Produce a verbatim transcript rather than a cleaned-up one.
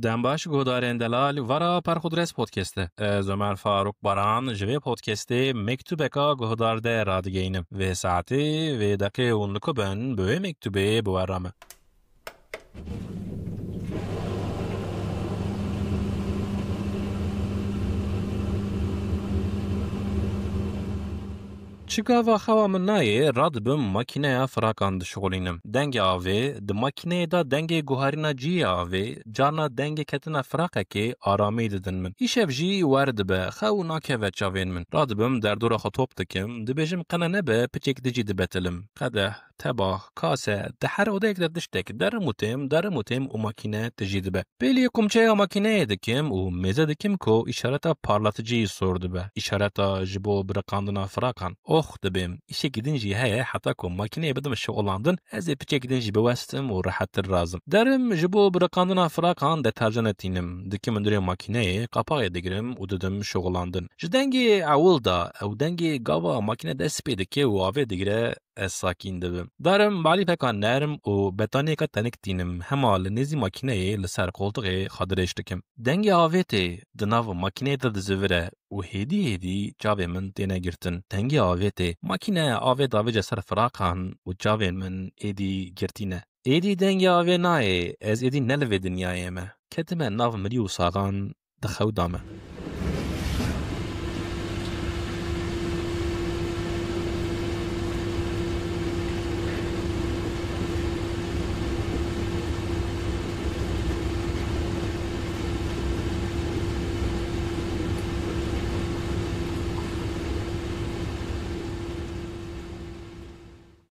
Dem baş guhdarên delal, vara Perxudres Podcast e. Ez Ömer Faruk Baran ji vê podcastê mektubeka guhdar de radigeynim. Vê saetê, vê deqê hûn nikubin bi wê mektubê bi we re me. Çi gava xewa min nayê, radibim makîneya firakan dişixulînim. Dengê avê, di makîneyê de dengê guharîna cihê avê, carna dengê ketina firaqekê aramî didin min. Îşev jî wer dibe, xew nakeve çavên min. Radibim derdora xwe top dikim, dibêjim qene nebe piçek din jî dibetilim. Qedeh, teba, kase, di her odeyek de tiştek, derim û têm, derim û têm û makîne tijî dibe. Pêlî kumçeya makîneyê dikim û mêze dikim ku îşareta parlaticî sor dibe. Îşareta ji bo biriqandina firaqan. Ox dibêm. Îşekî din jî heye heta ku makîneyê bidim şixulandin, ez ê piçekî din jî biwestim û rehettir razim. Derim ji bo biriqandina firaqan deterjanê tînim. Dikim hundirê makîneyê, qapaxê digirim û didim şixulandin. Ji dengê ewil de ew dengê gava makîne dest pê dike û avê digire, ez sakîn dibim. Darim balîfeka nerm û betaniyeka tenik tînim. Hema li nêzî makîneyê li ser qoltixê xwe dirêj dikim. Dengê avê tê di nav makîneyê de dizivire û hêdî hêdî çavên min têne girtin. Dengê avê tê. Makîne avê davêje ser firaqan û çavên min êdî girtî ne. Êdî dengê avê nayê, ez êdî ne li vê dinyayê me. Ketime nav mirî û saxan di xew de me.